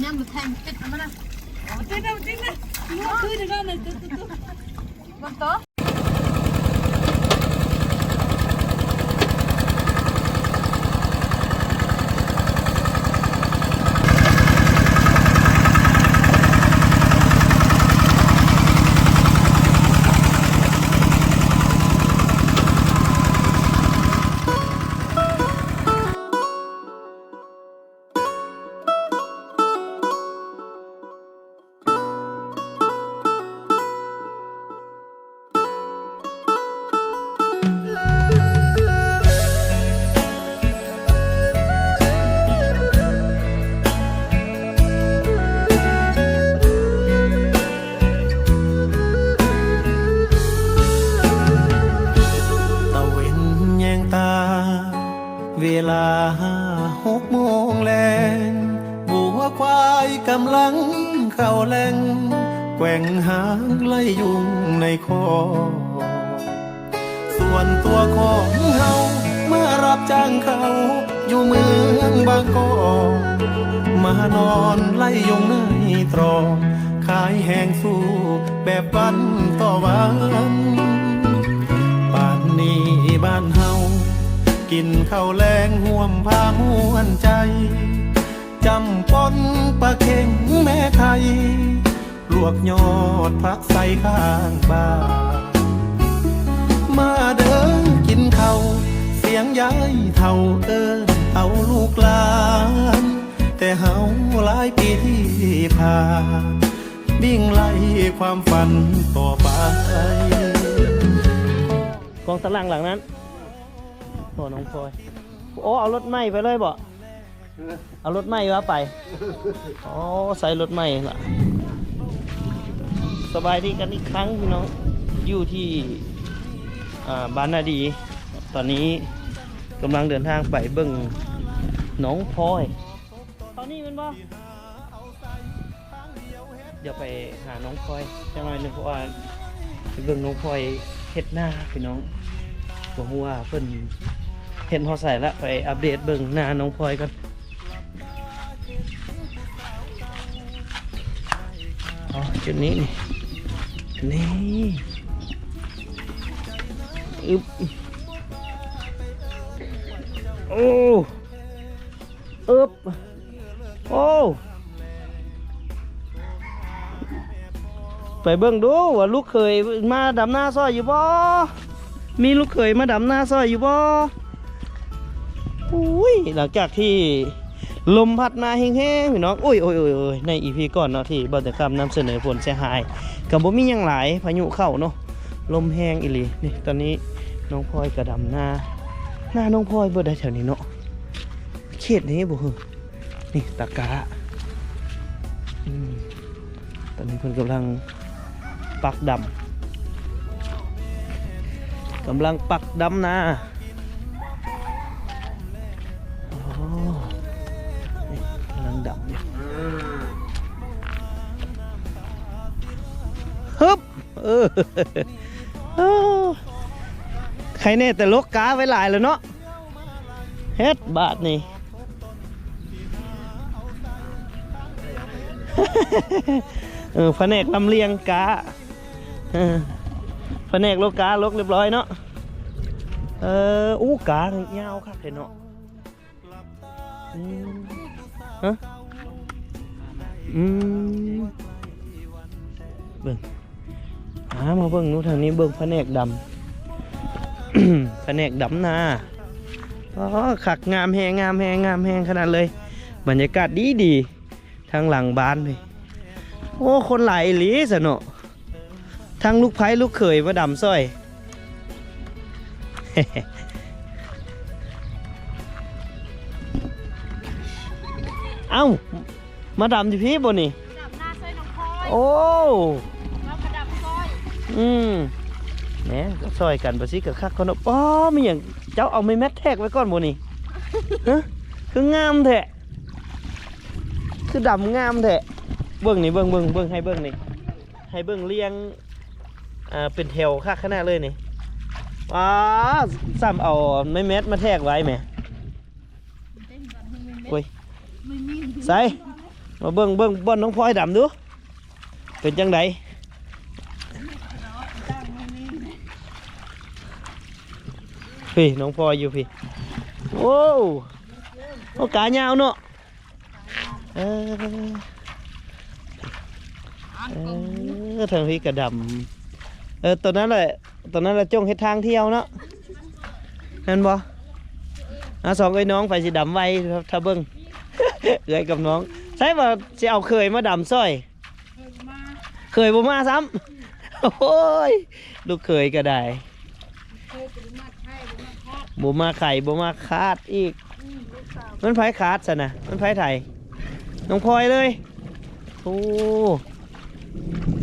ຍາມມາແທງຕິດມັນນະ ຕິດແລ້ວ ຕິດແລ້ວ ຄືເດີນັ້ນ ເບິ່ງຕໍ່. ຕາເວັນແຍງຕາ ເວລາຫົກໂມງແລງ ງົວຄວາຍກຳລັງເຂົ້າແລງ ແກວ່ງຫາງໄລ່ຍຸງໃນຄອກ. ສ່ວນຕົວຂອງເຮົາ ມາຮັບຈ້າງເຂົ້າຢູ່ເມືອງບາງກອກ ມານອນໄລ່ຍຸງໃນຕຣອກ ຂາຍແຮງສູ້ແບບວັນຕໍ່ວັນ. ປານນີ້ບ້ານເຮົາ ກິນເຂົ້າແລງຮ່ວມພາມ່ວນໃຈ ຈ້ຳປົ່ນປາເຄັງແມ່ໄຂ່ ລວກຍອດຜັກໃສ່ຂ້າງບ້ານ. ມາເດີກິນເຂົ້າ ສຽງຍາຍເຖົ້າເອີ້ນເອົາລູກຫຼານ ແຕ່ເຮົາຫຼາຍປີທີ່ຜ່ານ ວິ່ງໄລ່ຄວາມຝັນຕໍ່ໄປ. ກອງຕາລາງຫຼັງນັ້ນ ພໍ່ນ້ອງພອຍ ໂອ້ ເອົາລົດໃໝ່ໄປເລີຍບໍ? ເອົາລົດໃໝ່ວ່າໄປ. ອໍ ໃສ່ລົດໃໝ່ລະ. ສະບາຍດີກັນອີກຄັ້ງພີ່ນ້ອງ ຢູ່ທີ່ ອ່າ ບ້ານນາດີ. ຕອນນີ້ກຳລັງເດີນທາງໄປເບິ່ງນ້ອງພອຍ. ເທົ່ານີ້ແມ່ນບໍ່? ດຽວໄປຫານ້ອງພອຍຈັກໜ້ອຍໜຶ່ງ ເພາະວ່າໄປເບິ່ງນ້ອງພອຍເຮັດນາພີ່ນ້ອງ. ບໍ່ຮູ້ວ່າເພິ່ນເຮັດຮອດໃສລະ ໄປອັບເດດເບິ່ງນານ້ອງພອຍກ່ອນ. ອໍ ຈຸດນີ້ນີ້ ນີ້ ອຶບ ໂອ້ ອຶບ ໂອ້ ໄປເບິ່ງດູວ່າລູກເຂີຍມາດຳນາຊ່ອຍຢູ່ບໍ່? ມີລູກເຂີຍມາດຳນາຊ່ອຍຢູ່ບໍ່? ອຸ້ຍ ຫຼັງຈາກທີ່ລົມພັດມາແຮງໆ ພີ່ນ້ອງ ໂອ້ຍ ໃນອີພີກ່ອນເນາະ ທີ່ບ່າວແຕ່ຄຳນຳສະເໜີຜົນເສຍຫາຍ ກໍບໍ່ມີຫຍັງຫຼາຍ ພາຍຸເຂົ້າເນາະ ລົມແຮງອີ່ຫຼີ. ນີ້ ຕອນນີ້ນ້ອງພອຍກໍດຳນາ ນານ້ອງພອຍເບິດໄດ໋ແຖວນີ້ເນາະ ເຂດນີ້ບໍ່ ນີ້ຕາກາ ອືມ ຕອນນີ້ເພິ່ນກຳລັງປັກດຳ ກຳລັງປັກດຳນາ. ອໍ ນີ້ກຳລັງດຳຢູ່ ຮຶບ ເອີ ໂອ້ ໃຄແນ່ແຕ່ຫຼົກກາໄວ້ຫຼາຍແລ້ວເນາະ. ເຮັດບາດນີ້ ເອີ ພະແນກລຳລຽງກາ ເອີ ພະແນກຫຼົກກາຫຼົກຮຽບຮ້ອຍເນາະ. ເອີ ອູ້ ກາຍາວຄັກແທ້ເນາະ. ອືມ ຮະ ອືມ ເບິ່ງ ອ່າ ມາເບິ່ງດູທາງນີ້ ເບິ່ງພະແນກດຳ ພະແນກດຳນາ. ອໍ ຄັກ ງາມແຮງ ງາມແຮງ ງາມແຮງຂະໜາດເລີຍ. ບັນຍາກາດດີໆ ທາງຫຼັງບ້ານນີ້. ໂອ້ ຄົນຫຼາຍອີ່ຫຼີຊະເນາະ. ທັງລູກໃພ້ລູກເຂີຍມາດຳຊ່ອຍ. ເອົ້າ ມາດຳຢູ່ພີ້ບໍ່ນີ້? ດຳນາຊ່ອຍນ້ອງພອຍ. ໂອ້ ເຮົາກໍດຳຊ່ອຍ. ອືມ ແໝ ກໍຊ່ອຍກັນ ປາຊິກະຄັກເນາະ. ປ້າ ມີຫຍັງ ເຈົ້າເອົາໄມ້ແມັດແທກໄວ້ກ່ອນບໍ່ນີ້? ຮະ ຄືງາມແທ້ ຄືດຳງາມແທ້. ເບິ່ງນີ້ ເບິ່ງ ເບິ່ງ ເບິ່ງ ໃຫ້ເບິ່ງນີ້ ໃຫ້ເບິ່ງລຽງ ອ່າ ເປັນແຖວຄັກຂະໜາດເລີຍນີ້. ວ້າ ຊ້ຳເອົາໄມ້ແມັດມາແທກໄວ້ແໝ. ໂອ້ຍ ໃສ ມາເບິ່ງ ເບິ່ງບ່ອນນ້ອງພອຍດຳດູ ເປັນຈັ່ງໃດ? ພີ້ ນ້ອງພອຍຢູ່ພີ້ ໂອ້ ໂອ້ ກາຍາວເນາະ. ເອີ ເອີ ທາງພີ້ກະດຳ ເອີ ຕອນນັ້ນແຫຼະ ຕອນນັ້ນລະຈົ່ງເຮັດທາງທ່ຽວເນາະ ແມ່ນບໍ່? ອາ ສອງເອື້ອຍນ້ອງ ໃຜຊິດຳໄວ ຖ້າເບິ່ງ ເອື້ອຍກັບນ້ອງ ໃຊ່ວ່າຊິເອົາເຂີຍມາດຳຊ່ອຍ ເຂີຍບໍ່ມາຊ້ຳ ໂອ້ຍ ລູກເຂີຍກະໄດ້ ບໍ່ມາໄຂ່ ບໍ່ມາຄາດອີກ ມັນໃຜຄາດຊັ້ນນະ ມັນໃຜໄຖ ນ້ອງພອຍເລີຍ ໂອ້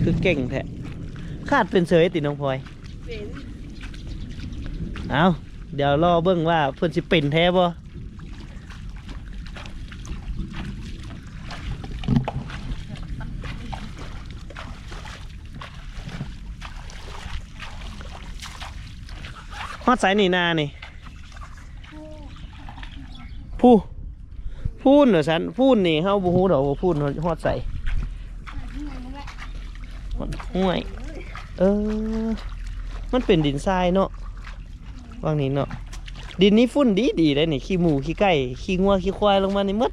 ຄືເກັ່ງແທ້ ຄາດເປັນເສີຍຕິນ້ອງພອຍ ເປັນ ເອົ້າ ດຽວລໍເບິ່ງວ່າເພິ່ນຊິເປັນແທ້ບໍ່? ຮອດໃສນີ້ ນານີ້? ພູ ພູນວ່າຊັ້ນ ພູນນີ້ເຮົາບໍ່ຮູ້ດອກວ່າພູນຮອດໃສ ຮອດຫ້ວຍ ເອີ ມັນເປັນດິນຊາຍເນາະ ຫວ່າງນີ້ເນາະ ດິນນີ້ຝຸ່ນດີໆ ເດ້ນີ້ ຂີ້ໝູຂີ້ໄກ່ ຂີ້ງົວຂີ້ຄວາຍລົງມານີ້ໝົດ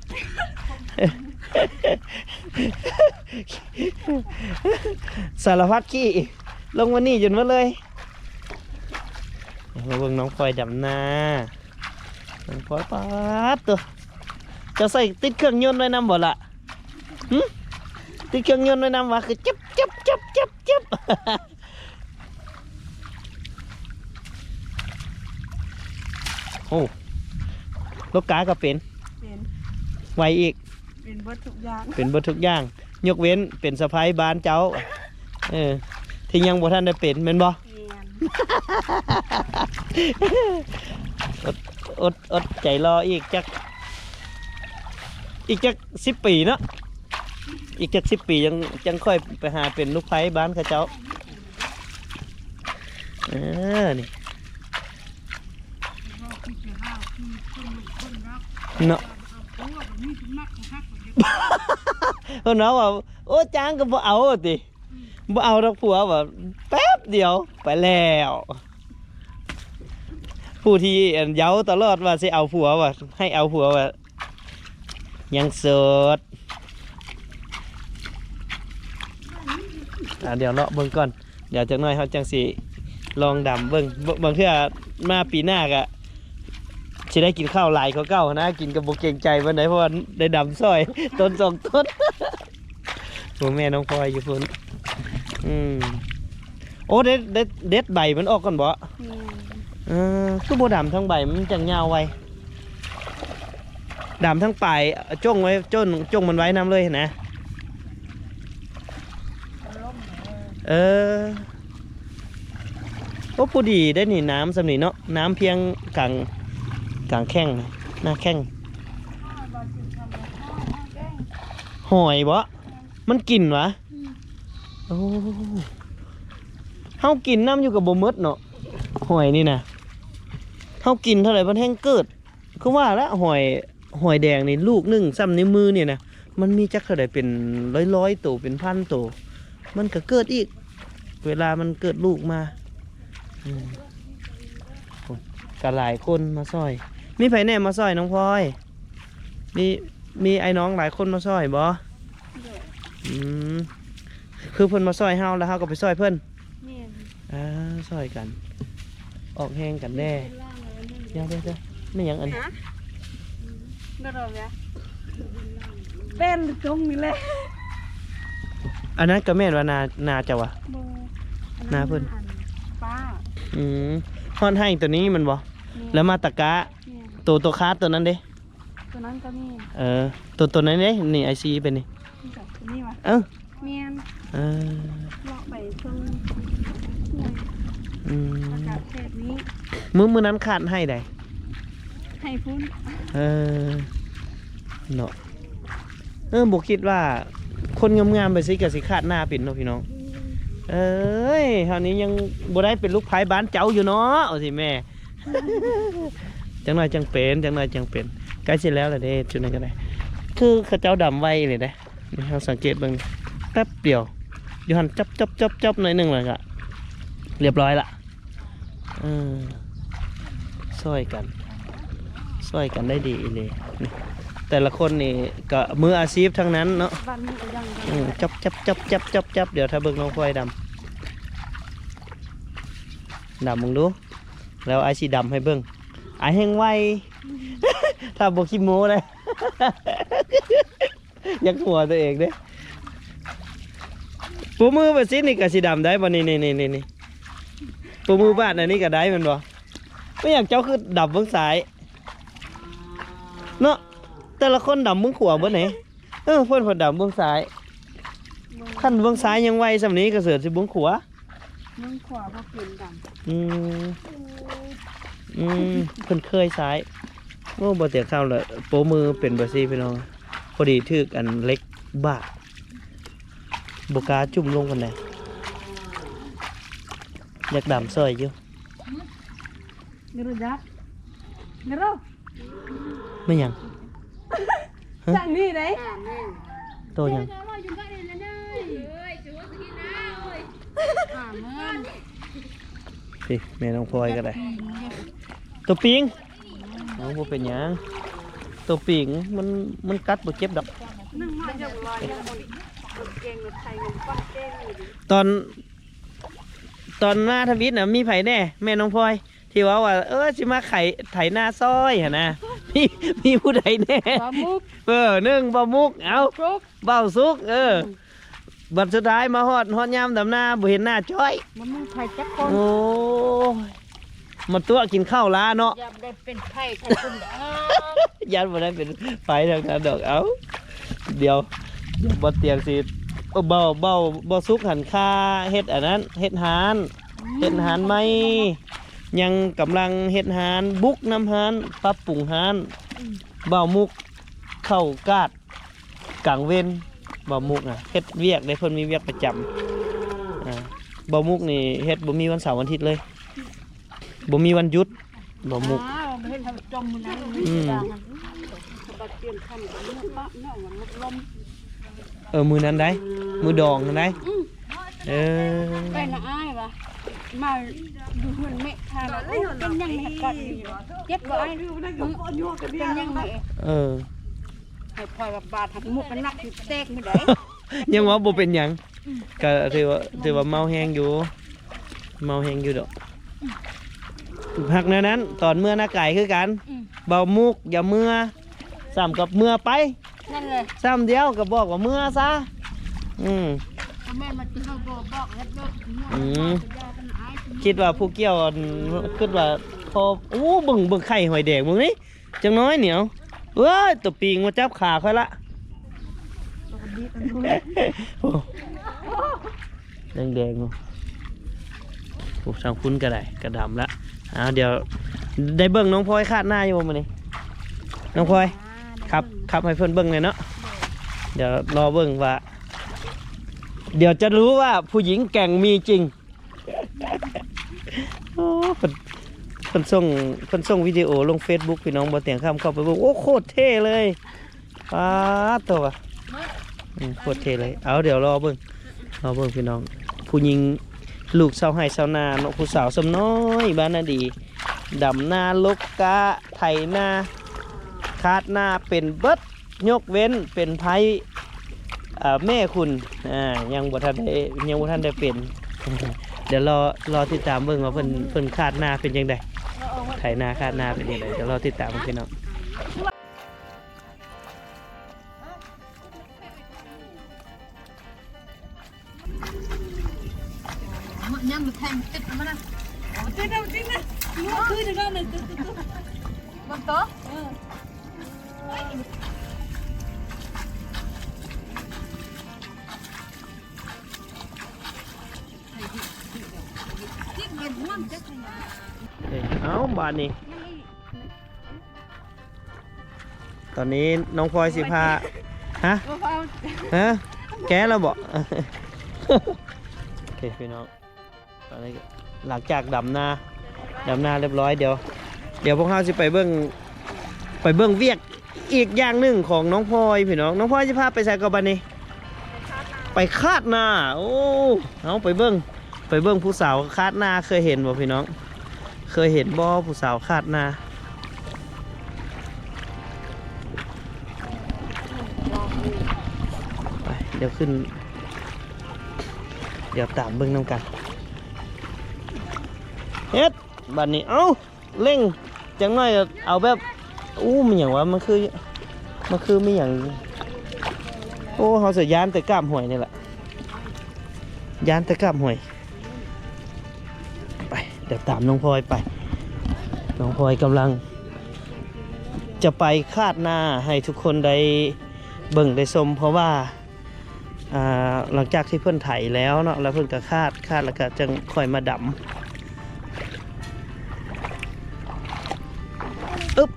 ສາລະພັດຂີ້ລົງມານີ້ຈົນໝົດເລີຍ ມາເບິ່ງນ້ອງພອຍດຳນາ ນ້ອງພອຍ ປາດໂຕ ເຈົ້າໃສ່ຕິດເຄື່ອງຍົນໄວ້ນຳບໍ່ລະ? ຫຶ? ຕິດເຄື່ອງຍົນໄວ້ນຳຫວາ? ຄືເຈັບ ເຈັບ ເຈັບ ເຈັບ ເຈັບ ໂອ້ ລົກກາກໍເປັນ ເປັນ ໄວອີກ ເປັນເບິດທຸກຢ່າງ ເປັນເບິດທຸກຢ່າງ ຍົກເວັ້ນເປັນສະໃພ້ບ້ານເຈົ້າ ເອີ ທີ່ຍັງບໍ່ທັນໄດ້ເປັນແມ່ນບໍ່? ແມ່ນ ອົດ ອົດ ອົດໃຈລໍອີກຈັກ ອີກຈັກສິບປີເນາະ ອີກຈັກສິບປີ ຈັ່ງ ຈັ່ງຄ່ອຍໄປຫາເປັນລູກໃພ້ບ້ານເຂົາເຈົ້າ ເອີ ນີ້ ເນາະ ເພິ່ນເວົ້າວ່າ ໂອ້ ຈ້າງກໍບໍ່ເອົາຕິ ບໍ່ເອົາດອກຜົວວ່າ ແປັບດຽວໄປແລ້ວ ຜູ້ທີ່ ອັນ ເຢີ້ຕະຫຼອດວ່າຊິເອົາຜົວວ່າ ໃຫ້ເອົາຜົວວ່າ ຍັງໂສດ ອ່າ ດຽວເລາະເບິ່ງກ່ອນ ດຽວຈັກໜ້ອຍເຮົາຈັ່ງຊິລອງດຳເບິ່ງ ບ- ບາງເທື່ອມາປີໜ້າກະຊິໄດ້ກິນເຂົ້າຫຼາຍກວ່າເກົ່າຫັ້ນນະ ກິນກໍບໍ່ເກງໃຈປານໃດ ເພາະວ່າໄດ້ດຳຊ່ອຍ ຕົ້ນສອງຕົ້ນ ໂອ້ ແມ່ນ້ອງພອຍຢູ່ພຸ້ນ ອືມ ໂອ້ ເດັດ ເດັດ ເດັດໃບມັນອອກກ່ອນບໍ? ແມ່ນ ເອີ ຄືບໍ່ດຳທັງໃບ ມັນຈັ່ງຍາວໄວ ດຳທັງປາຍ ຈົ່ງໄວ້ ຈົ່ງ ຈົ່ງມັນໄວ້ນຳເລີຍຫັ້ນນະ ເອີ ໂອ້ ພໍດີໄດ້ນີ້ ນ້ຳສ່ຳນີ້ເນາະ ນ້ຳພຽງກາງ ກາງແຂ້ງ ໜ້າແຂ້ງ ຫອຍບໍ? ມັນກິນຫວາ? ອືມ ໂອ້ ເຮົາກິນນ້ຳຢູ່ກໍບໍ່ໝົດເນາະ ຫອຍນີ້ນະ ເຮົາກິນເທົ່າໃດມັນແຮ່ງເກີດ ຄືວ່າລະ ຫອຍ ຫອຍແດງນີ້ ລູກໜຶ່ງສ່ຳນິ້ວມືນີ້ນະ ມັນມີຈັກເທົ່າໃດ ເປັນຮ້ອຍໆໂຕ ເປັນພັນໂຕ ມັນກໍເກີດອີກ ເວລາມັນເກີດລູກມາ ອືມ ໂອ້ ກໍຫຼາຍຄົນມາຊ່ອຍ ມີໃຜແດ່ມາຊ່ອຍນ້ອງພອຍ? ມີ ມີອ້າຍນ້ອງຫຼາຍຄົນມາຊ່ອຍບໍ່? ໂດຍ ອືມ ຄືເພິ່ນມາຊ່ອຍເຮົາ ແລ້ວເຮົາກໍໄປຊ່ອຍເພິ່ນ? ແມ່ນ ອ່າ ຊ່ອຍກັນ ອອກແຮງກັນແດ່ ເປັນລ້າງແລ້ວໜຶ່ງ ດຽວ ດຽວ ດຽວ ແມ່ນຫຍັງອັນນີ້? ຮະ? ບໍ່ດອກແລ້ວ ເປັນຕົງນີ້ແຫຼະ ອັນນັ້ນກໍແມ່ນວ່ານາ ນາເຈົ້າຫວາ? ບໍ່ ນາເພິ່ນ ອັນປ້າ ອືມ ຮອດໄຮ່ຕົວນີ້ແມ່ນບໍ່? ແມ່ນ ແລ້ວມາຕະກະ ແມ່ນ ໂຕ ໂຕຄາດຕົວນັ້ນເດ້? ຕົວນັ້ນກໍມີ ເອີ ຕົວ ຕົວນັ້ນເດ້ ນີ້ ໄອຊີເປັນນີ້ ນີ້ກໍຕົວນີ້ຫວາ? ເອີ ແມ່ນ ເອີ ເລາະໄປເທິງຫ້ວຍ ອືມ ອາກາດແບບນີ້ ມື້ ມື້ນັ້ນຄາດໄຮ່ໃດ? ໄຮ່ພຸ້ນ ເອີ ເນາະ ເອີ ບໍ່ຄິດວ່າຄົນງາມໆແບບຊີ້ກໍຊິຄາດນາເປັນເນາະພີ່ນ້ອງ ອືມ ເອີຍ ເຮົານີ້ຍັງບໍ່ໄດ້ເປັນລູກໃພ້ບ້ານເຈົ້າຢູ່ເນາະ ວ່າຊີ້ແມ່ ຈັກໜ້ອຍຈັ່ງເປັນ ຈັກໜ້ອຍຈັ່ງເປັນ ໃກ້ຊິແລ້ວລະເດ້ ຈຸດນັ້ນກໍໄດ້ ຄືເຂົາເຈົ້າດຳໄວອີ່ຫຼີເດ້. ນີ້ ເຮົາສັງເກດເບິ່ງແປັບດຽວ ຢູ່ຫັ້ນຈັບໆໆໆໜ້ອຍໜຶ່ງ ແລ້ວກະລຽບຮ້ອຍລະ. ເອີ ຊ່ອຍກັນ ຊ່ອຍກັນໄດ້ດີອີ່ຫຼີ. ນີ້ ແຕ່ລະຄົນນີ້ກະມືອາຊີບທັງນັ້ນເນາະ. ອືມ ຈັບໆໆໆ ດຽວຖ້າເບິ່ງນ້ອງພອຍດຳ ດຳເບິ່ງດູ ແລ້ວອ້າຍຊິດຳໃຫ້ເບິ່ງ. ອ້າຍແຮ່ງໄວ ຖ້າບໍ່ຂີ້ໂມ້ໄດ໋ ຢາກຫົວຕົວເອງເດ້. ໂປມືແບບຊີ້ນີ້ກະຊິດຳໄດ້ບໍ່? ນີ້ໆໆໆ ໂປມືບາດອັນນີ້ກະໄດ້ແມ່ນບໍ່? ເປັນຫຍັງເຈົ້າຄືດຳເບື້ອງຊ້າຍເນາະ? ແຕ່ລະຄົນດຳເບື້ອງຂວາເບິດເດ້. ເອີ ເພິ່ນ ເພິ່ນດຳເບື້ອງຊ້າຍ. ເບິ່ງ ຄັນເບື້ອງຊ້າຍຍັງໄວສ່ຳນີ້ ກະເສີນຊິເບື້ອງຂວາ. ເບື້ອງຂວາບໍ່ເປັນດຳ. ອືມ ອືມ ເພິ່ນເຄີຍຊ້າຍ. ໂອ້ ບໍ່ຕຽງຄຳລະ ໂປມືເປັນແບບຊີ້ພີ່ນ້ອງ. ພໍດີຖືກອັນເຫຼັກບາດ ບໍ່ກ້າຈຸ່ມລົງປານໃດ. ຢາກດຳຊ່ອຍຢູ່. ງຶດ ງຶດ ແມ່ນຫຍັງ? ຮະ? ຈາກນີ້ໄດ໋. ໂຕຫຍັງ? ນີ້ ແມ່ນ້ອງພອຍກະໄດ້. ໂຕປີງ? ເອົ້າ ບໍ່ເປັນຫຍັງ. ໂຕປີງມັນ ມັນກັດບໍ່ເຈັບດອກ. ຕອນ ຕອນມາທຳອິດນະ ມີໃຜແດ່? ແມ່ນ້ອງພອຍ ທີ່ເວົ້າວ່າ ເອີ ຊິມາໄຖ ໄຖນາຊ່ອຍຫັ້ນນະ ມີ ມີຜູ້ໃດແດ່? ບ່າວມຸກ. ເອີ ໜຶ່ງ ບ່າວມຸກ. ເອົ້າ ສຸກ. ບ່າວສຸກ. ເອີ ອືມ ບັດສຸດທ້າຍມາຮອດ ຮອດຍາມດຳນາ ບໍ່ເຫັນໜ້າຈ້ອຍ. ບໍ່ມີໃຜຈັກຄົນ. ໂອ້ຍ ມາຕົວະກິນເຂົ້າລາເນາະ. ຢ້ານໄດ້ເປັນໄພທັງຄຸນດອກ. ຢ້ານບໍ່ໄດ້ເປັນໄພທັງນັ້ນດອກ. ເອົ້າ ດຽວ ດຽວບໍ່ຕຽງຊິ ເອີ ເບົາ ເບົາ ເບົາສຸກຫັ້ນຄ່າເຮັດອັນນັ້ນ ເຮັດຮ້ານ ອືມ ເຮັດຮ້ານໃໝ່ ຍັງກຳລັງເຮັດຮ້ານ ບຸກນຳຮ້ານ ປັບປຸງຮ້ານ. ອືມ ເບົາມຸກເຂົ້າກາດ ກາງເວັນ ບ່າວມຸກນະ ເຮັດວຽກເດ້ ເພິ່ນມີວຽກປະຈຳ. ອ່າ ບ່າວມຸກນີ້ເຮັດບໍ່ມີວັນເສົາວັນອາທິດເລີຍ ບໍ່ມີວັນຢຸດ ບ່າວມຸກ. ອືມ ເອີ ມື້ນັ້ນໄດ໋ ມື້ດອງນັ້ນໄດ໋. ອືມ ເອີ ໄປນະອ້າຍວ່າ ມາຢູ່ເຮືອນແມ່ທ່ານ ໂອ້ ເປັນຫຍັງແມ່ກັດນີ້ ເຈັບບໍ່ອ້າຍ? ເປັນຫຍັງແມ່? ເອີ ໃຫ້ພອຍວ່າບາດຫັກໝົດ ມັນໜັກແຕກມື້ໃດ ຍັງວ່າບໍ່ເປັນຫຍັງ. ອືມ ກະຖືວ່າ ຖືວ່າເມົາແຮງຢູ່ ເມົາແຮງຢູ່ດອກ. ພັກແນວນັ້ນ ຕອນເມືອນາກາຍຄືກັນ. ອືມ ເບົາມຸກຢ່າເມືອ ສ່ຳກັບເມືອໄປ ນັ້ນແຫຼະ ສ່ຳດຽວກໍບອກວ່າເມືອຊະ. ອືມ ກໍແມ່ນວ່າເຮົາບໍ່ບອກເຮັດເລີຍ. ອືມ ຄິດວ່າຜູ້ກ່ຽວ ອັນ ຄິດວ່າພໍ ໂອ້ ເບິ່ງ ເບິ່ງໄຂ່ຫອຍແດງ ເບິ່ງນີ້ ຈັກໜ້ອຍໜຽວ. ເອີຍ ຕົວປີງມາຈັບຂາຂ້ອຍລະ. ໂອ້ ແດງໆ ເນາະ. ໂອ້ ທາງພຸ້ນກະໄດ້ ກະດຳລະ. ອ້າວ ດຽວໄດ້ເບິ່ງນ້ອງພອຍຄາດນາຢູ່ບໍ່ມື້ນີ້? ນ້ອງພອຍ ອ່າ ຂັບ ຂັບໃຫ້ເພິ່ນເບິ່ງແດ່ເນາະ. ດຽວລໍເບິ່ງວ່າ ດຽວຈະຮູ້ວ່າຜູ້ຍິງແກ່ງມີຈິງ. ໂອ້ ເພິ່ນ ເພິ່ນສົ່ງ ເພິ່ນສົ່ງວິດີໂອລົງເຟສບຸກ ພີ່ນ້ອງ ບໍ່ຕຽງຄຳເຂົ້າໄປເບິ່ງ ໂອ້ ໂຄດເທ່ເລີຍ. ປາດໂທ້ວ່າ ອືມ ໂຄດເທ່ເລີຍ. ເອົາ ດຽວລໍເບິ່ງ ລໍເບິ່ງພີ່ນ້ອງ ຜູ້ຍິງ ລູກຊາວໄຮ່ຊາວນາເນາະ ຜູ້ສາວສ່ຳນ້ອຍບ້ານນາດີ ດຳນາ ລົກກ້າ ໄຖນາ ຄາດນາເປັນເບິດ. ຍົກເວັ້ນເປັນໄພ ເອີ ແມ່ຄຸນ ອ່າ ຍັງບໍ່ທັນໄດ້ ຍັງບໍ່ທັນໄດ້ເປັນ. ດຽວລໍ ລໍຕິດຕາມເບິ່ງວ່າເພິ່ນ ເພິ່ນຄາດນາເປັນຈັ່ງໃດ ໄຖນາຄາດນາເປັນຈັ່ງໃດ ດຽວລໍຕິດຕາມເບິ່ງພີ່ນ້ອງ. ຍາມແທງຕິດມັນນະ ຕິດແລ້ວ ຕິດແລ້ວ ຄືນະ ມັນຕົກ ເອີ ຕິດແລ້ວ ມັນຈັກ ເອີ ເອົາ ບາດນີ້ ຕອນນີ້ນ້ອງພອຍຊິພາ ຮະ? ຮະ? ແກ້ແລ້ວບໍ? ໂອເຄພີ່ນ້ອງ ຕອນນີ້ຫຼັງຈາກດຳນາ ດຳນາລຽບຮ້ອຍ ດຽວ ດຽວພວກເຮົາຊິໄປເບິ່ງ ໄປເບິ່ງວຽກອີກຢ່າງໜຶ່ງຂອງນ້ອງພອຍພີ່ນ້ອງ. ນ້ອງພອຍຊິພາໄປໃສກໍບາດນີ້? ປຄາດນາ. ໂອ້ ເຮົາໄປເບິ່ງ ໄປເບິ່ງຜູ້ສາວຄາດນາ. ເຄີຍເຫັນບໍ່ພີ່ນ້ອງ? ເຄີຍເຫັນບໍ່ຜູ້ສາວຄາດນາ? ໄປ ດຽວຂຶ້ນ ດຽວຕາມເບິ່ງນຳກັນ. ເຮັດ ບັດນີ້ ເອົ້າ ເລັ່ງຈັກໜ້ອຍ ເອົາແບບ ອູ້ ມັນຫຍັງວະ? ມັນຄື ມັນຄືມີຫຍັງ? ໂອ້ ເຮົາສະຢ້ານແຕ່ກ້າມຫອຍນີ້ແຫຼະ ຢ້ານແຕ່ກ້າມຫອຍ. ໄປ ດຽວຕາມນ້ອງພອຍໄປ. ນ້ອງພອຍກຳລັງຈະໄປຄາດນາໃຫ້ທຸກຄົນໄດ້ເບິ່ງໄດ້ຊົມ ເພາະວ່າ ອ່າ ຫຼັງຈາກທີ່ເພິ່ນໄຖແລ້ວເນາະ ແລ້ວເພິ່ນກໍຄາດ ຄາດແລ້ວກໍຈັ່ງຄ່ອຍມາດຳ. ອຶບ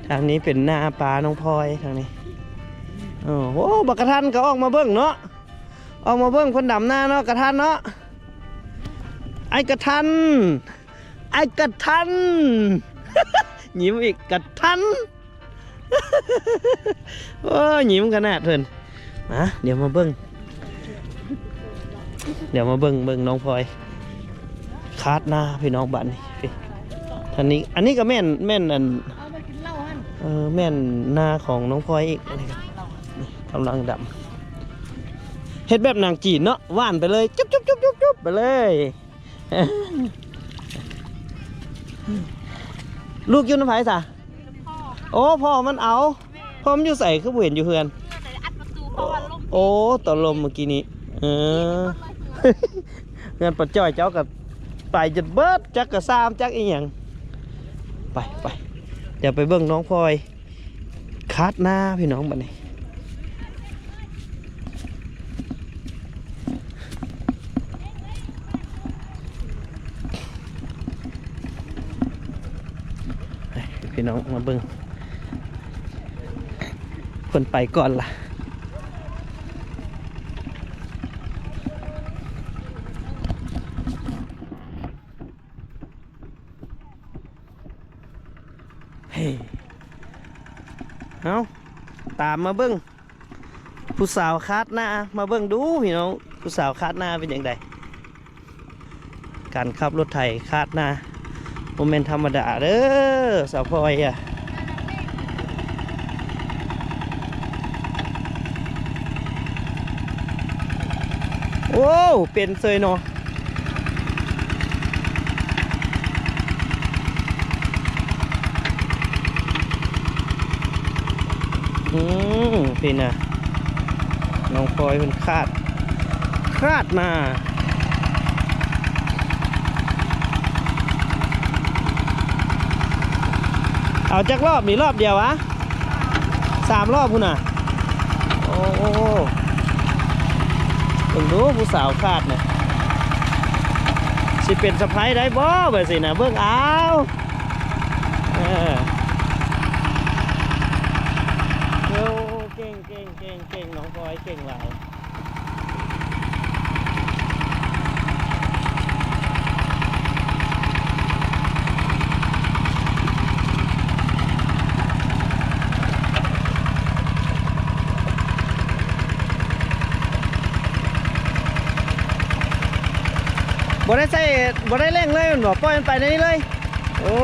ທາງນີ້ເປັນນາປານ້ອງພອຍທາງນີ້. ໂອ້ໂຫ ບັກກະທັນກໍອອກມາເບິ່ງເນາະ ອອກມາເບິ່ງເພິ່ນດຳນາເນາະ ກະທັນເນາະ. ໄອ້ກະທັນ ໄອ້ກະທັນ ຍິ້ມອີກ ກະທັນ. ໂອ້ຍ ຍິ້ມຂະໜາດເພິ່ນ. ມາ ດຽວມາເບິ່ງ ດຽວມາເບິ່ງ ເບິ່ງນ້ອງພອຍຄາດນາພີ່ນ້ອງ. ບາດນີ້ ນີ້ ອັນນີ້ກໍແມ່ນ ແມ່ນອັນ ເອີ ແມ່ນນາຂອງນ້ອງພອຍອີກ. ອັນນີ້ກໍກຳລັງດຳ ເຮັດແບບໜັງຈີນເນາະ ຫວ່ານໄປເລີຍ ຈຸບໆໆໆໄປເລີຍ. ລູກຢູ່ນຳໃຜຊະ? ໂອ້ ພໍ່ມັນເອົາ. ແມ່ນ. ພໍ່ມັນຢູ່ໃສ? ຄືບໍ່ເຫັນຢູ່ເຮືອນ. ເຮືອນອັດປະຕູ ເພາະວ່າລົມ. ໂອ້ ຕອນລົມມື້ກີ້ນີ້. ເອີ ເຮືອນປ້າຈ້ອຍເຈົ້າກໍໄປຈົນເບິດ ຈັກກະຊາມ ຈັກອີ່ຫຍັງ. ໄປ ໄປ ດຽວໄປເບິ່ງນ້ອງພອຍ ຄາດນາພີ່ນ້ອງ ບັດນີ້. ໃຫ້ພີ່ນ້ອງມາເບິ່ງ ເພິ່ນໄປກ່ອນລະ. ເອີ ເອົາ ຕາມມາເບິ່ງ ຜູ້ສາວຄາດນາ ມາເບິ່ງດູພີ່ນ້ອງ ຜູ້ສາວຄາດນາເປັນຈັ່ງໃດ? ການຂັບລົດໄຖຄາດນາ ບໍ່ແມ່ນທຳມະດາເດີ ສາວພອຍອະ. ໂອ້ ເປັນເສີຍເນາະ. ອືມ ພີ້ນະ ນ້ອງພອຍເພິ່ນຄາດ ຄາດມາ. ເອົາຈັກລອບນີ້? ລອບດຽວຫວາ? ສາມລອບພຸ້ນນະ. ໂອ້ ເບິ່ງດູຜູ້ສາວຄາດນະ ຊິເປັນສະໃພ້ໄດ້ບໍ່ ແບບຊີ້ນະ ເບິ່ງເອົາ. ເອີ ໂອ້ ເກັ່ງ ເກັ່ງ ເກັ່ງ ເກັ່ງ ນ້ອງພອຍເກັ່ງຫຼາຍ. ບໍ່ໄດ້ໃສ່ ບໍ່ໄດ້ເລັ່ງເລີຍແມ່ນບໍ່? ປ່ອຍມັນໄປແນວນີ້ເລີຍ. ໂອ້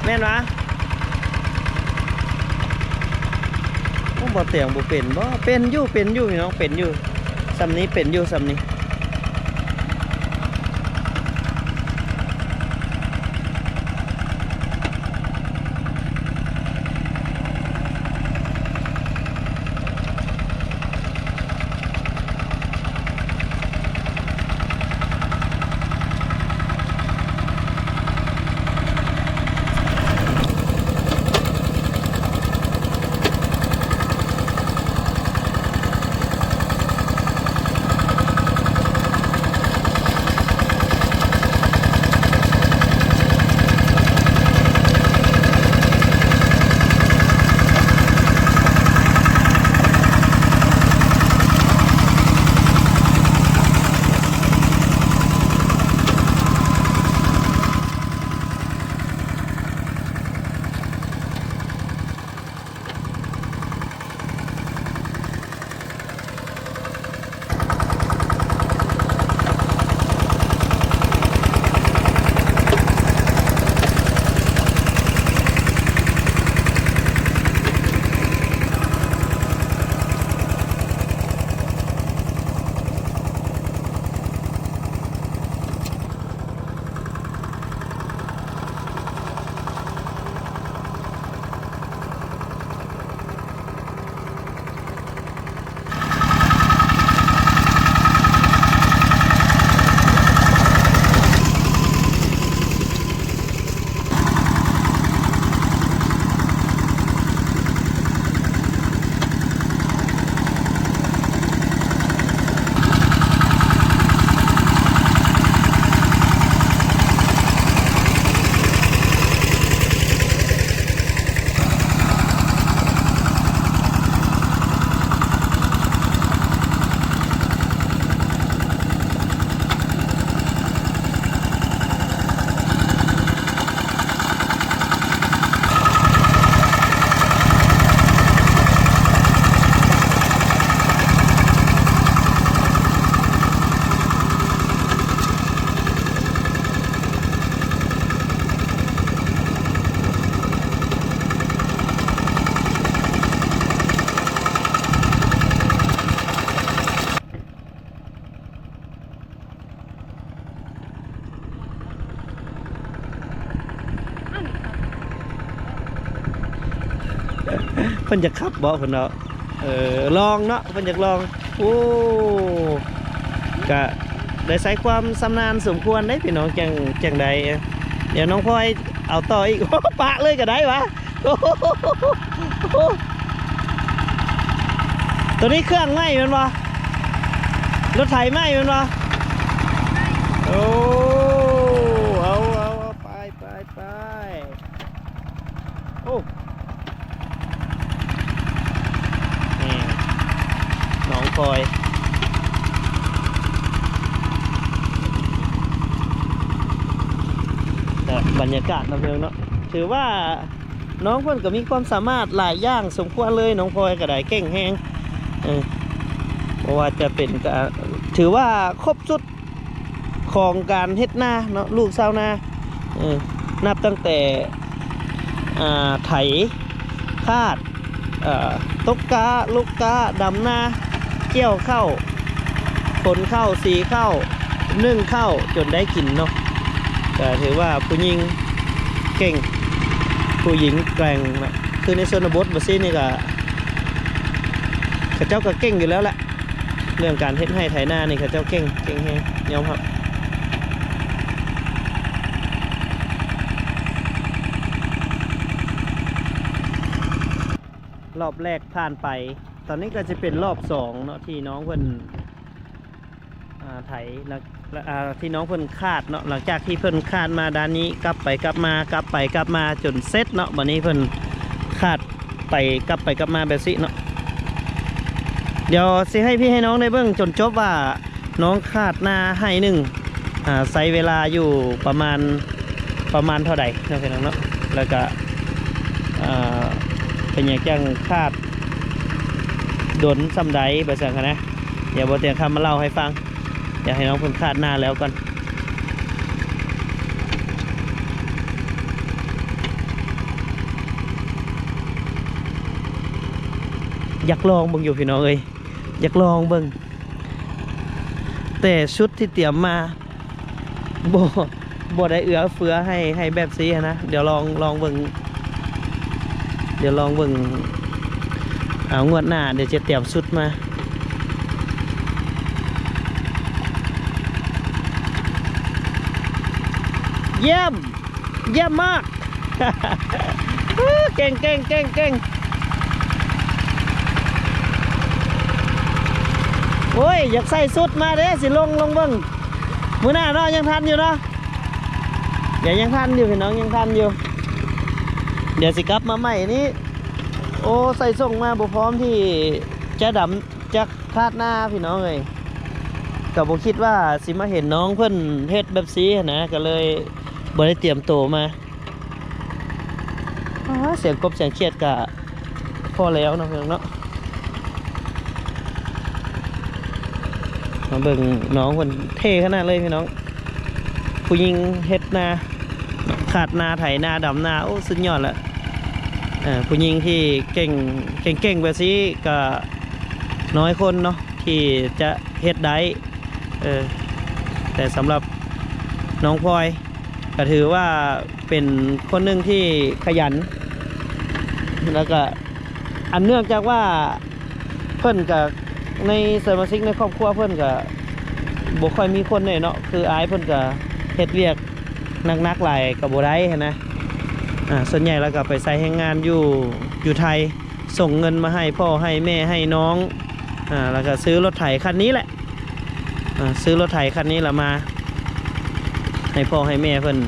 ແມ່ນຫວາ? ໂອ້ ບໍ່ແຕງບໍ່ເປັນບໍ່? ເປັນຢູ່ ເປັນຢູ່ພີ່ນ້ອງ ເປັນຢູ່ ຊ່ຳນີ້ເປັນຢູ່ ຊ່ຳນີ້. ໂ ພິ່ນຢາກຂັບບໍ່ ເພິ່ນເນາະ? ເອີ ລອງເນາະ ເພິ່ນຢາກລອງ. ໂອ້ ກະໄດ້ໃຊ້ຄວາມຊຳນານສົມຄວນເດ້ພີ່ນ້ອງ ຈັ່ງ ຈັ່ງໄດ້. ດຽວນ້ອງພອຍເອົາຕໍ່ອີກ. ໂອ້ ປະເລີຍກະໄດ້ຫວາ. ໂອ້ໂຫ ໂຕນີ້ເຄື່ອງໃໝ່ແມ່ນບໍ່? ລົດໄຖໃໝ່ແມ່ນບໍ່? ໂອ້ ເອົາ ເອົາ ເອົາ ໄປ ໄປ ໄປ. ໂອ້ ນີ້ ນ້ອງພອຍ ກະບັນຍາກາດນຳເພິ່ນເນາະ ຖືວ່າ ນ້ອງເພິ່ນກໍມີຄວາມສາມາດຫຼາຍຢ່າງສົມຄວນເລີຍ. ນ້ອງພອຍກໍໄດ້ເກັ່ງແຮງ ເອີ ບໍ່ວ່າຈະເປັນ ກະ ຖືວ່າຄົບຊຸດຂອງການເຮັດນາເນາະ ລູກຊາວນາ ເອີ ນັບຕັ້ງແຕ່ ອ່າ ໄຖ ຄາດ ເອີ ຕົກກ້າ ຫຼົກກ້າ ດຳນາ ກ່ຽວເຂົ້າ ຂົນເຂົ້າ ສີເຂົ້າ ໜຶ້ງເຂົ້າ ຈົນໄດ້ກິນເນາະ. ກໍຖືວ່າຜູ້ຍິງເກັ່ງ ຜູ້ຍິງແກ່ງເນາະ. ຄືໃນຊົນນະບົດແບບຊີ້ນີ້ກໍ ເຂົາເຈົ້າກໍເກັ່ງຢູ່ແລ້ວແຫຼະ ເລື່ອງການເຮັດໄຮ່ໄຖນານີ້ ເຂົາເຈົ້າເກັ່ງ ເກັ່ງແຮງ ຍອມຮັບ. ລອບແລກຜ່ານໄປ ຕອນນີ້ກໍຈະເປັນລອບສອງເນາະ ທີ່ນ້ອງເພິ່ນ ອ່າ ໄຖ ແລ້ວ ແລ້ວ ອ່າ ທີ່ນ້ອງເພິ່ນຄາດເນາະ. ຫຼັງຈາກທີ່ເພິ່ນຄາດມາດ້ານນີ້ ກັບໄປກັບມາ ກັບໄປກັບມາຈົນເສັດເນາະ. ບັດນີ້ເພິ່ນຄາດໄປ ກັບໄປກັບມາແບບຊີ້ເນາະ. ດຽວຊິໃຫ້ພີ່ໃຫ້ນ້ອງໄດ້ເບິ່ງຈົນຈົບວ່າ ນ້ອງຄາດນາໄຮ່ໜຶ່ງ ອ່າ ໃຊ້ເວລາຢູ່ປະມານ ປະມານເທົ່າໃດເນາະ ພີ່ນ້ອງເນາະ. ແລ້ວກະ ອ່າ ເປັນຫຍັງຈັ່ງຄາດດົນສ່ຳໃດ ວ່າຊັ້ນຫັ້ນນະ. ດຽວບໍ່ຕຽງຄຳມາເລົ່າໃຫ້ຟັງ ຢາກໃຫ້ນ້ອງເພິ່ນຄາດນາແລ້ວກ່ອນ. ຢາກລອງເບິ່ງຢູ່ ພີ່ນ້ອງເອີຍ ຢາກລອງເບິ່ງ. ແຕ່ຊຸດທີ່ຕຽມມາ ບໍ່ ບໍ່ໄດ້ເອື້ອເຟື້ອໃຫ້ ໃຫ້ແບບຊີ້ຫັ້ນນະ. ດຽວລອງ ລອງເບິ່ງ ດຽວລອງເບິ່ງ. ເອົາ ງວດໜ້າດຽວຈະຕຽມຊຸດມາ. ຢ້ຽມ! ຢ້ຽມມາກ. ເກັ່ງ ເກັ່ງ ເກັ່ງ ເກັ່ງ. ໂອ້ຍ ຢາກໃສ່ຊຸດມາເດ້ ຊິລົງ ລົງເບິ່ງມື້ໜ້າເນາະ. ຍັງທັນຢູ່ເນາະ ດຽວຍັງທັນຢູ່ ພີ່ນ້ອງ ຍັງທັນຢູ່. ດຽວຊິກັບມາໃໝ່ນີ້. ໂອ້ ໃສ່ສົ່ງມາບໍ່ພ້ອມທີ່ຈະດຳ ຈັກຄາດນາ ພີ່ນ້ອງເອີຍ. ກໍບໍ່ຄິດວ່າຊິມາເຫັນນ້ອງເພິ່ນເຮັດແບບຊີ້ຫັ້ນນະ ກໍເລີຍບໍ່ໄດ້ຕຽມໂຕມາ. ອາ ສຽງກົບສຽງຂຽດກະພໍແລ້ວເນາະ ພີ່ນ້ອງເນາະ. ມາເບິ່ງນ້ອງເພິ່ນເທ່ຂະໜາດເລີຍ ພີ່ນ້ອງ. ຜູ້ຍິງເຮັດນາ ຄາດນາ ໄຖນາ ດຳນາ ໂອ້ ສຸດຍອດລະ. ເອີ ຜູ້ຍິງທີ່ເກັ່ງ ເກັ່ງໆແບບຊີ້ກະນ້ອຍຄົນເນາະ ທີ່ຈະເຮັດໄດ້. ເອີ ແຕ່ສຳລັບນ້ອງພອຍ ກະຖືວ່າເປັນຄົນໜຶ່ງທີ່ຂະຫຍັນ ແລ້ວກະ ອັນເນື່ອງຈາກວ່າເພິ່ນກະ ໃນສະມາຊິກໃນຄອບຄົວເພິ່ນກະບໍ່ຄ່ອຍມີຄົນເດ້ເນາະ. ຄືອ້າຍເພິ່ນກະເຮັດວຽກໜັກໆຫຼາຍກະບໍ່ໄດ້ຫັ້ນນະ. ອ່າ ສ່ວນໃຫຍ່ແລ້ວກະໄປໃຊ້ແຮງງານຢູ່ ຢູ່ໄທ ສົ່ງເງິນມາໃຫ້ພໍ່ໃຫ້ແມ່ໃຫ້ນ້ອງ. ອ່າ ແລ້ວກະຊື້ລົດໄຖຄັນນີ້ແຫຼະ ອ່າ ຊື້ລົດໄຖຄັນນີ້ລະມາໃຫ້ພໍ່ໃຫ້ແມ່ເພິ່ນ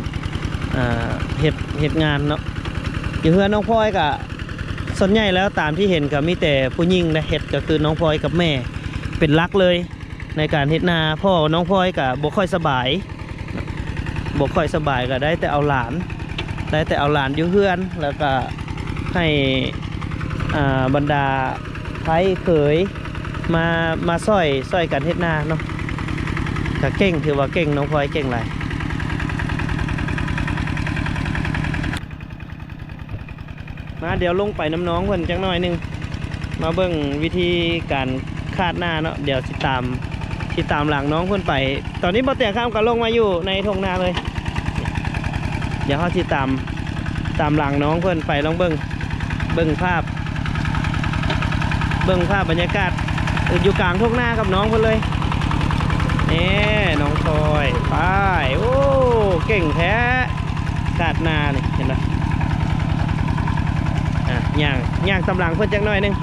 ອ່າ ເຮັດ ເຮັດງານເນາະ. ຢູ່ເຮືອນນ້ອງພອຍກະ ສ່ວນໃຫຍ່ແລ້ວຕາມທີ່ເຫັນກະມີແຕ່ຜູ້ຍິງໄດ້ເຮັດ ກະຄືນ້ອງພອຍກັບແມ່ເປັນຫຼັກເລີຍໃນການເຮັດນາ. ພໍ່ນ້ອງພອຍກະບໍ່ຄ່ອຍສະບາຍ ບໍ່ຄ່ອຍສະບາຍ ກະໄດ້ແຕ່ເອົາຫຼານ ໄດ້ແຕ່ເອົາຫຼານຢູ່ເຮືອນ ແລ້ວກະໃຫ້ ອ່າ ບັນດາໃພ້ເຂີຍມາ ມາຊ່ອຍ ຊ່ອຍກັນເຮັດນາເນາະ. ກະເກັ່ງ ຖືວ່າເກັ່ງ ນ້ອງພອຍເກັ່ງຫຼາຍ. ມາ ດຽວລົງໄປນຳນ້ອງເພິ່ນຈັກໜ້ອຍໜຶ່ງ ມາເບິ່ງວິທີການຄາດນາເນາະ. ດຽວຊິຕາມ ຊິຕາມຫຼັງນ້ອງເພິ່ນໄປ. ຕອນນີ້ບໍ່ແຕງຄຳກໍລົງມາຢູ່ໃນທົ່ງນາເລີຍ. ດຽວເຮົາຊິຕາມ ຕາມຫຼັງນ້ອງເພິ່ນໄປ ລອງເບິ່ງ ເບິ່ງພາບ ເບິ່ງພາບບັນຍາກາດຢູ່ກາງທົ່ງນາກັບນ້ອງເພິ່ນເລີຍ. ນີ້ນ້ອງພອຍ ໄປ. ໂອ້ ເກັ່ງແທ້ ຄາດນານີ້ ເຫັນບໍ່? ອ່ະ ຍ່າງ ຍ່າງຕາມຫຼັງເພິ່ນຈັກໜ້ອຍໜຶ່ງ.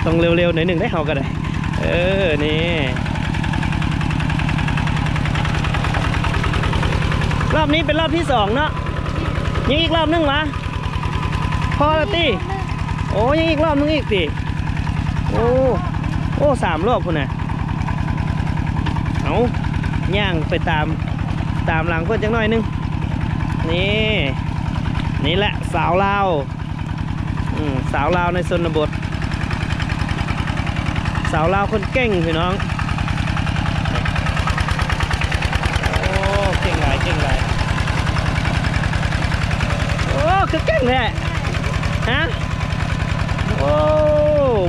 ຕ້ອງເລັວໆໜ້ອຍໜຶ່ງເດ້ ເຮົາກໍໄດ້. ເອີ ນີ້ ລອບນີ້ເປັນລອບທີສອງເນາະ. ຍັງອີກລອບໜຶ່ງຫວາ? ພໍແລ້ວຕິ? ໂອ້ ຍັງອີກລອບໜຶ່ງອີກຕິ? ໂອ້ ໂອ້ ສາມລອບພຸ້ນນະ. ເອົາ ຍ່າງໄປຕາມ ຕາມຫຼັງເພິ່ນຈັກໜ້ອຍໜຶ່ງ. ນີ້ ນີ້ແຫຼະສາວລາວ. ອືມ ສາວລາວໃນຊົນນະບົດ ສາວລາວຄົນເກັ່ງພີ່ນ້ອງ. ໂອ້ ເກັ່ງຫຼາຍ ເກັ່ງຫຼາຍ. ໂອ້ ຄືເກັ່ງແທ້ ຮະ? ໂອ້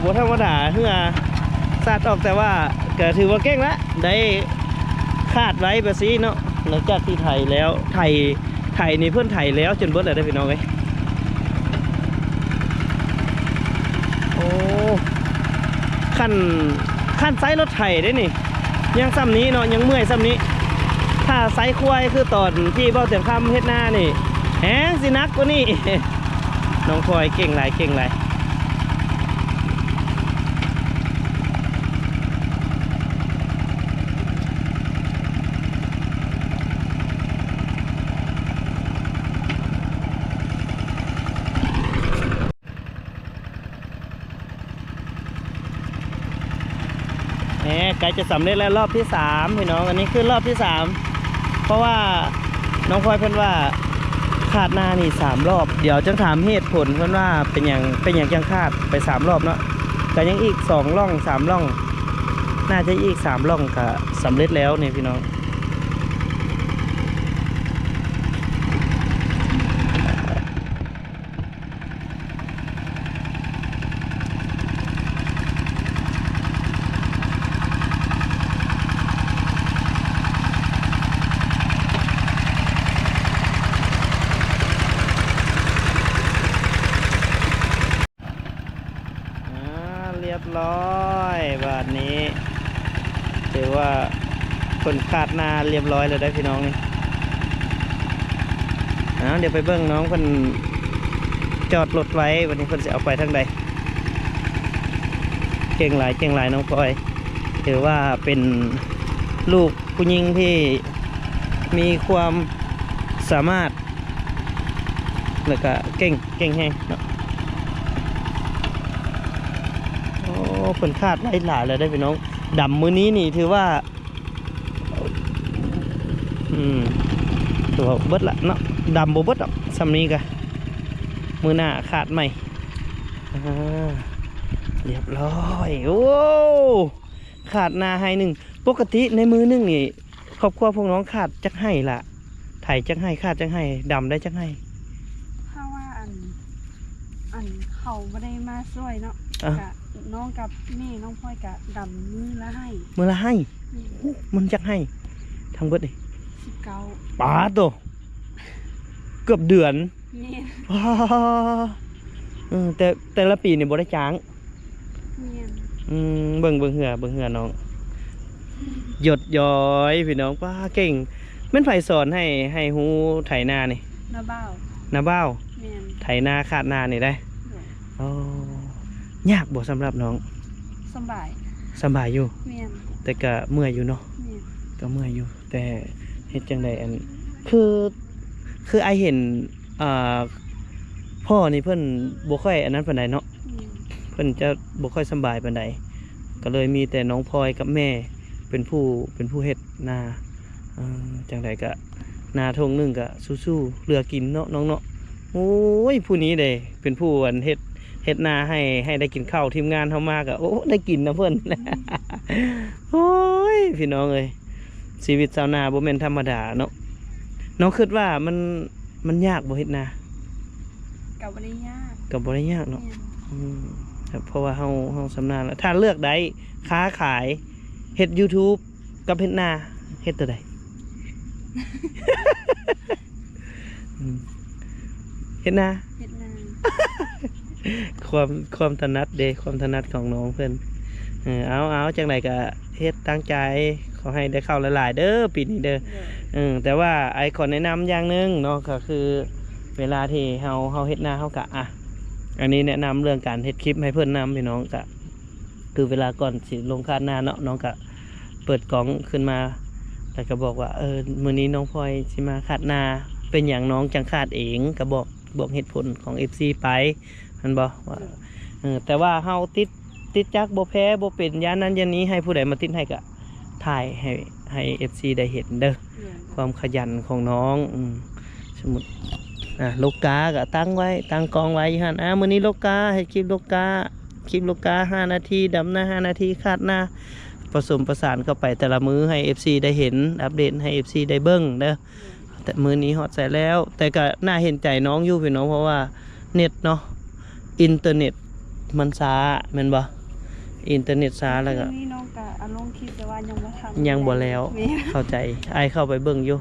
ບໍ່ທຳມະດາ ເຮືອສາດອອກ ແຕ່ວ່າກໍຖືວ່າເກັ່ງລະ ໄດ້ຄາດໄວ້ແບບຊີ້ເນາະ. ຫຼັງຈາກທີ່ໄຖແລ້ວ ໄຖ ໄຖນີ້ເພິ່ນໄຖແລ້ວຈົນເບິດແລ້ວເດ້ພີ່ນ້ອງເອີຍ. ໂອ້ ຄັນ ຄັນໃຊ້ລົດໄຖເດ້ນີ້ ຍັງສ່ຳນີ້ເນາະ ຍັງເມື່ອຍສ່ຳນີ້. ຖ້າໃຊ້ຄວາຍຄືຕອນທີ່ເບົາແຕງຄຳເຮັດນານີ້ ແຮງຊິໜັກກວ່ານີ້. ນ້ອງພອຍເກັ່ງຫຼາຍ ເກັ່ງຫຼາຍ. ແໝ ໃກ້ຈະສຳເລັດແລ້ວ ລອບທີສາມພີ່ນ້ອງ. ອັນນີ້ຄືລອບທີສາມ ເພາະວ່ານ້ອງພອຍເພິ່ນວ່າຄາດນານີ້ສາມລອບ. ດຽວຈະຖາມເຫດຜົນເພິ່ນວ່າເປັນຫຍັງ ເປັນຫຍັງຈັ່ງຄາດໄປສາມລອບເນາະ. ກໍຍັງອີກສອງລ່ອງ ສາມລ່ອງ ໜ້າຈະອີກສາມລ່ອງ ກໍສຳເລັດແລ້ວນີ້ພີ່ນ້ອງ. ອ່າ ລຽບຮ້ອຍ ບາດນີ້ຖືວ່າເພິ່ນຄາດນາລຽບຮ້ອຍແລ້ວເດ້ພີ່ນ້ອງນີ້. ເອົາ ດຽວໄປເບິ່ງນ້ອງເພິ່ນຈອດລົດໄວ້ ບາດນີ້ເພິ່ນຊິເອົາໄປທາງໃດ. ເກັ່ງຫຼາຍ ເກັ່ງຫຼາຍ ນ້ອງພອຍ ຖືວ່າເປັນລູກຜູ້ຍິງທີ່ມີຄວາມສາມາດ ແລ້ວກະເກັ່ງ ເກັ່ງແຮງເນາະ. ໂອ້ ເພິ່ນຄາດໄວ້ຫຼາຍແລ້ວເດ້ພີ່ນ້ອງ. ດຳມື້ນີ້ນີ້ຖືວ່າ ອືມ ຖືວ່າເບິດລະເນາະ ດຳບໍ່ເບິດດອກ ສ່ຳນີ້ກະ ມື້ໜ້າຄາດໃໝ່. ອ່າ ລຽບຮ້ອຍ ໂອ້ ຄາດນາໄຮ່ໜຶ່ງ. ປົກກະຕິໃນມື້ໜຶ່ງນີ້ ຄອບຄົວພວກນ້ອງຄາດຈັກໄຮ່ລະ? ໄຖຈັກໄຮ່ ຄາດຈັກໄຮ່ ດຳໄດ້ຈັກໄຮ່? ຖ້າວ່າອັນ ອັນເຂົາບໍ່ໄດ້ມາຊ່ວຍເນາະ ອ່ະ ກະນ້ອງກັບແມ່ນ້ອງພອຍກະດຳມື້ລະໄຮ່. ມື້ລະໄຮ່? ແມ່ນ. ໂອ້ ມັນຈັກໄຮ່ທັງເບິດນີ້? ສິບເກົ້າ. ປາໂຕ ເກືອບເດືອນ. ແມ່ນ. ປາ ເອີ ແຕ່ ແຕ່ລະປີນີ້ບໍ່ໄດ້ຈ້າງ? ແມ່ນ. ອືມ ເບິ່ງ ເບິ່ງເຮືອ ເບິ່ງເຮືອນ້ອງ ຢົດຍ້ອຍພີ່ນ້ອງ. ປາ ເກັ່ງ. ແມ່ນໃຜສອນໃຫ້ ໃຫ້ຮູ້ໄຖນານີ້? ນ້າບ່າວ. ນ້າບ່າວ? ແມ່ນ. ໄຖນາຄາດນານີ້ໄດ໋? ໂດຍ. ອໍ ຍາກບໍ່ສຳລັບນ້ອງ? ສຳບາຍ. ສຳບາຍຢູ່? ແມ່ນ. ແຕ່ກະເມື່ອຍຢູ່ເນາະ? ແມ່ນ. ກະເມື່ອຍຢູ່ ແຕ່ເຮັດຈັ່ງໃດ ອັນ ຄື ຄືອ້າຍເຫັນ ອ່າ ພໍ່ນີ້ເພິ່ນບໍ່ຄ່ອຍອັນນັ້ນປານໃດເນາະ? ແມ່ນ. ເພິ່ນຈະບໍ່ຄ່ອຍສຳບາຍປານໃດ ກໍເລີຍມີແຕ່ນ້ອງພອຍກັບແມ່ເປັນຜູ້ ເປັນຜູ້ເຮັດນາ. ເອີ ຈັ່ງໃດກະ ນາທົ່ງໜຶ່ງກະສູ້ໆ ເຫຼືອກິນເນາະນ້ອງເນາະ. ໂອ້ຍ ຜູ້ນີ້ເດ້ ເປັນຜູ້ອັນເຮັດ ເຮັດນາໃຫ້ ໃຫ້ໄດ້ກິນເຂົ້າ. ທີມງານເຮົາມາກະ ໂອ້ ໄດ້ກິນນຳເພິ່ນ. ໂອ້ຍ ພີ່ນ້ອງເອີຍ ຊີວິດຊາວນາບໍ່ແມ່ນທຳມະດາເນາະ. ນ້ອງຄິດວ່າມັນ ມັນຍາກບໍ່ເຮັດນາ? ກໍບໍ່ໄດ້ຍາກ. ກໍບໍ່ໄດ້ຍາກເນາະ. ແມ່ນ. ອືມ ເພາະວ່າເຮົາ ເຮົາຊຳນານແລ້ວ. ຖ້າເລືອກໄດ້ ຄ້າຂາຍ ເຮັດ YouTube ກັບເຮັດນາ ເຮັດໂຕໃດ? ອືມ ເຮັດນາ. ເຮັດນາ. ຄວາມ ຄວາມຖະໜັດເດ້ ຄວາມຖະໜັດຂອງນ້ອງເພິ່ນ. ເອີ ເອົາ ເອົາ ຈັ່ງໃດກໍເຮັດຕັ້ງໃຈ ຂໍໃຫ້ໄດ້ເຂົ້າຫຼາຍໆເດີ ປີນີ້ເດີ. ໂດຍ ເອີ ແຕ່ວ່າອ້າຍຂໍແນະນຳຢ່າງໜຶ່ງເນາະ ກໍຄືເວລາທີ່ເຮົາ ເຮົາເຮັດນາ ເຮົາກະ ອ່ະ ອັນນີ້ແນະນຳເລື່ອງການເຮັດຄລິບໃຫ້ເພິ່ນນຳ ພີ່ນ້ອງ. ກະຄືເວລາກ່ອນຊິລົງຄາດນາເນາະ ນ້ອງກະເປີດກ້ອງຂຶ້ນມາ ແລ້ວກໍບອກວ່າ ເອີ ມື້ນີ້ນ້ອງພອຍຊິມາຄາດນາ ເປັນຫຍັງນ້ອງຈັ່ງຄາດເອງ ກໍບອກ ບອກເຫດຜົນຂອງເອັຟຊີໄປ ແມ່ນບໍ່? ວ່າ ເອີ ແຕ່ວ່າເຮົາຕິດ ຕິດຈັກບໍ່ແພ້ ບໍ່ເປັນ ຢ້ານນັ້ນຢ້ານນີ້ ໃຫ້ຜູ້ໃດມາຕິດໃຫ້ກະຖ່າຍໃຫ້ ໃຫ້ເອັຟຊີໄດ້ເຫັນເດີ ແມ່ນ ຄວາມຂະຫຍັນຂອງນ້ອງ. ອືມ ສົມມຸດ ອ່າ ລົກກາກະຕັ້ງໄວ້ ຕັ້ງກ້ອງໄວ້ຢູ່ຫັ້ນ ອ່າ ມື້ນີ້ລົກກາ ເຮັດຄລິບລົກກາ ຄລິບລົກກາຫ້ານາທີ ດຳນາຫ້ານາທີ ຄາດນາ ປະສົມປະສານເຂົ້າໄປແຕ່ລະມື້ ໃຫ້ເອັຟຊີໄດ້ເຫັນ ອັບເດດໃຫ້ເອັຟຊີໄດ້ເບິ່ງເດີ. ແຕ່ມື້ນີ້ຮອດໃສແລ້ວ ແຕ່ກໍໜ້າເຫັນໃຈນ້ອງຢູ່ພີ່ນ້ອງ ເພາະວ່າເນັດເນາະ ອິນເຕີເນັດມັນຊ້າແມ່ນບໍ່? ອິນເຕີເນັດຊ້າ ແລ້ວກໍ ມື້ນີ້ນ້ອງກໍ ອາ ລົງຄລິບ ແຕ່ວ່າຍັງບໍ່ທັນ ຍັງບໍ່ແລ້ວ ແມ່ນ ເຂົ້າໃຈ. ອ້າຍເຂົ້າໄປເບິ່ງຢູ່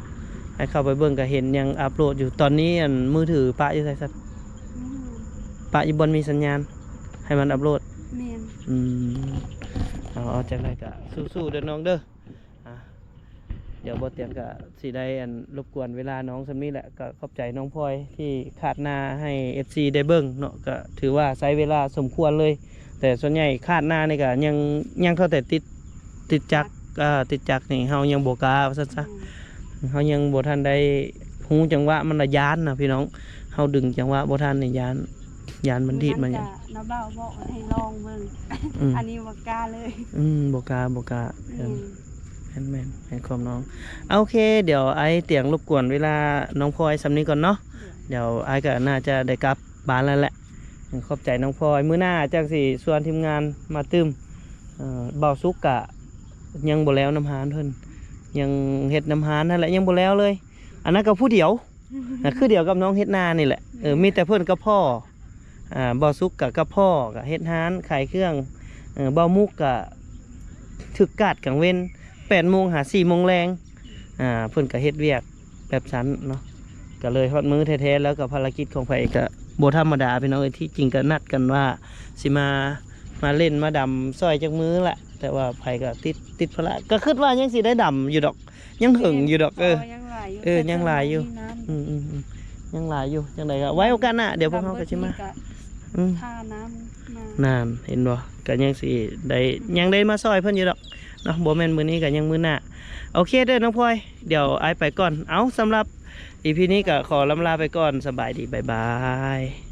ອ້າຍເຂົ້າໄປເບິ່ງກໍເຫັນຍັງອັບໂຫຼດຢູ່. ຕອນນີ້ ອັນ ມືຖືປະຢູ່ໃສຊັ້ນ? ອືມ ປະຢູ່ບ່ອນມີສັນຍານ ໃຫ້ມັນອັບໂຫຼດ. ແມ່ນ ອືມ ເອົາ ເອົາ ຈັ່ງໃດກໍສູ້ໆເດີນ້ອງເດີ. ອ່າ ດຽວບໍ່ຕຽງກະຊິໄດ້ອັນລົບກວນເວລານ້ອງສ່ຳນີ້ແຫຼະ ກະຂອບໃຈນ້ອງພອຍທີ່ຄາດນາໃຫ້ເອັຟຊີໄດ້ເບິ່ງເນາະ ກະຖືວ່າໃຊ້ເວລາສົມຄວນເລີຍ. ແຕ່ສ່ວນໃຫຍ່ຄາດນານີ້ກະຍັງ ຍັງເທົ່າແຕ່ຕິດ ຕິດຈັກ ເອີ ຕິດຈັກນີ້ເຮົາຍັງບໍ່ກ້າວ່າຊັ້ນຊະ ອືມ ເຮົາຍັງບໍ່ທັນໄດ້ຮູ້ຈັງຫວະ ມັນລະຢ້ານນະພີ່ນ້ອງ ເຮົາດຶງຈັງຫວະບໍ່ທັນນີ້ຢ້ານ ຢ້ານມັນດີດມັນຫຍັງ. ນ້າບ່າວບອກວ່າໃຫ້ລອງເບິ່ງ ອືມ ອັນນີ້ບໍ່ກ້າເລີຍ ອືມ ບໍ່ກ້າ ບໍ່ກ້າ ອືມ ເອີ ແມ່ນໆ ແມ່ນຄວາມນ້ອງ. ໂອເຄ ດຽວອ້າຍຕຽງລົບກວນເວລານ້ອງພອຍສ່ຳນີ້ກ່ອນເນາະ ໂດຍ ດຽວອ້າຍກໍໜ້າຈະໄດ້ກັບບ້ານແລ້ວແຫຼະ. ຂອບໃຈນ້ອງພອຍ ມື້ໜ້າຈັ່ງຊິຊວນທີມງານມາຕື່ມ. ເອີ ບ່າວສຸກກະຍັງບໍ່ແລ້ວນ້ຳຮ້ານເພິ່ນ ຍັງເຮັດນ້ຳຮ້ານຫັ້ນແຫຼະ ຍັງບໍ່ແລ້ວເລີຍ ອັນນັ້ນກໍຜູ້ດຽວ ນະ ຄືດຽວກັບນ້ອງເຮັດນານີ້ແຫຼະ ເອີ ມີແຕ່ເພິ່ນກັບພໍ່ ອ່າ ບ່າວສຸກກະກັບພໍ່ກະເຮັດຮ້ານຂາຍເຄື່ອງ ເອີ ບ່າວມຸກກະຖືກກາດກາງເວັນ ແປດໂມງຫາສີ່ໂມງແລງ ອ່າ ເພິ່ນກະເຮັດວຽກແບບຊັ້ນເນາະ ກະເລີຍຮອດມື້ແທ້ໆ ແລ້ວກະພາລະກິດຂອງໃຜກະບໍ່ທຳມະດາພີ່ນ້ອງເອີຍ. ທີ່ຈິງກະນັດກັນວ່າຊິມາ ມາຫຼິ້ນມາດຳຊ່ອຍຈັກມື້ແຫຼະ ແຕ່ວ່າໃຜກະຕິດ ຕິດພາລະ ກະຄິດວ່າຍັງຊິໄດ້ດຳຢູ່ດອກ ຍັງເຖິງຢູ່ດອກ ເອີ ຍັງຫຼາຍຢູ່ ເອີ ຍັງຫຼາຍຢູ່ ອືມໆໆ ຍັງຫຼາຍຢູ່. ຈັ່ງໃດກໍໄວ້ໂອກາດໜ້າ ດຽວພວກເຮົາກໍຊິມາ ອືມ ຖ້ານ້ຳມາ ນັ້ນ ເຫັນບໍ່ ກໍຍັງຊິໄດ້ ອືມ ຍັງໄດ້ມາຊ່ອຍເພິ່ນຢູ່ດອກເນາະ ບໍ່ແມ່ນມື້ນີ້ກໍຍັງມື້ໜ້າ. ໂອເຄເດີນ້ອງພອຍ ດຽວອ້າຍໄປກ່ອນ ເອົາ ສຳລັບອີພີນີ້ກໍຂໍລ່ຳລາໄປກ່ອນ ສະບາຍດີ ບາຍບາຍ.